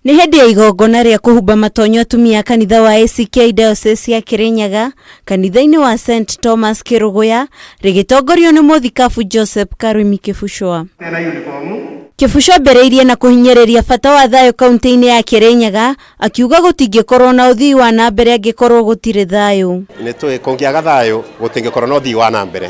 Nĩ hĩndĩ ya igongona rĩa kũhumba matonyo atumia a kanitha wa ACK Diocese ya Kirinyaga kanitha-inĩ wa St Thomas Kĩrũgũya rĩgĩtongorio nĩ mũthikabu Joseph Karũimi Kĩbucwa. Kĩbucwa ambĩrĩirie na kũhinyĩrĩria bata wa thayũ kaunti-inĩ ya Kirinyaga akiuga gũtingĩkorwo na ũthii wa na mbere angĩkorwo gũtirĩ thayũ. Nĩ tũĩ kũngĩaga thayũ gũtingĩkorwo na ũthii wa na mbere.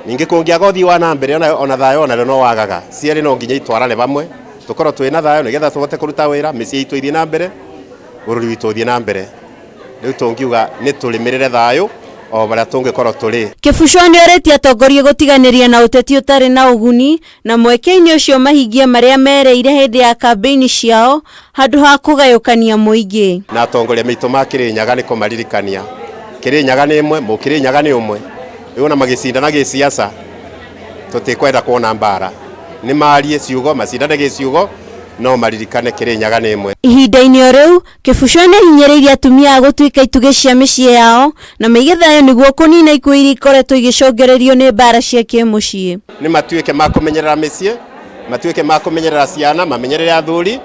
Ningĩ kũngĩaga ũthii wa na mbere ona thayũ onarĩo no wagaga. Cierĩ no nginya itwarane vamwe, tũkorwo twĩ na thayũ nĩgetha tũhote kũruta wĩra, mĩciĩ itũ ĩthiĩ na mbere, bũrũri witũ ũthiĩ na mbere. Rĩu tũngiuga nĩ tũrĩmĩrĩre thayũ o barĩa tũngĩkorwo tũrĩ. Kĩbucwa nĩorĩtie atongoria gũtiganĩria na ũteti ũtarĩ na ũguni na mweke-inĩ ũcio mahingie marĩa mereire hĩndĩ ya kambĩini ciao handũ ha kũgayũkania mũingĩ. Na atongoria maitũ ma Kĩrĩnyaga nĩ kũmaririkania Kĩrĩnyaga nĩ ĩmwe, Mũkĩrĩnyaga nĩ ũmwe. Rĩu ona magĩcindana gĩsiasa tũtikwenda kuona mbara. Nĩ marie ciugo, macindane gĩciugo no maririkane Kĩrĩnyaga nĩ ĩmwe. Ihinda-inĩ o rĩu, Kĩbucwa nĩahinyĩrĩirie atumia a gũtuĩka itugĩ cia mĩciĩ yao na maige thayũ nĩguo kũnina ikuũ iria ikoretwo igĩcũngĩrĩrio nĩ mbara cia kĩmũciĩ. Nĩ matuĩke ma kũmenyerera mĩciĩ, matuĩke ma kũmenyerera ciana, mamenyerere athuri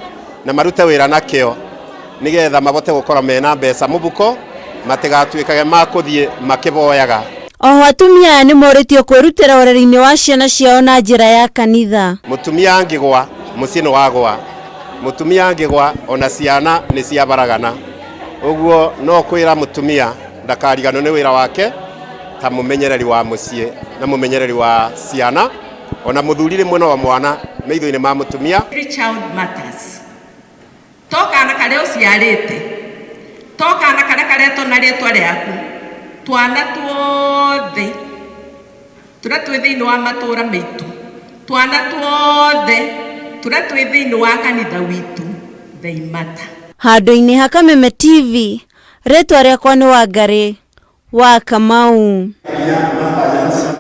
na marute wĩra na kĩo nĩgetha mabote gũkorwo mena mbeca mũbuko, matigatuĩkage ma kũthiĩ makĩboyaga. Oho atumia aya nĩmorĩtio kwĩrutĩra ũreri-inĩ wa ciana ciao na njĩra ya kanitha. Mũtumia angĩgwa, mũciĩ nĩ wagwa. Mũtumia angĩgwa, ona ciana nĩ ciabaragana. Ũguo no kwĩra mũtumia ndakariganwo nĩ wĩra wake ta mũmenyereri wa mũciĩ na mũmenyereri wa ciana, ona mũthuri rĩmwe no mwana maitho-inĩ ma mũtumia. Every child matters. To kana karĩa ũciarĩte, to kana karĩa karetwo na rĩtwa rĩaku, twana tuothe tũrĩa twĩ thĩinĩ wa matũũra maitũ, twana tuothe tũrĩa twĩ thĩinĩ wa kanitha witũ, they matter. Handũ-inĩ ha Kameme TV, rĩtwa rĩakwa nĩ Wangarĩ wa Kamau.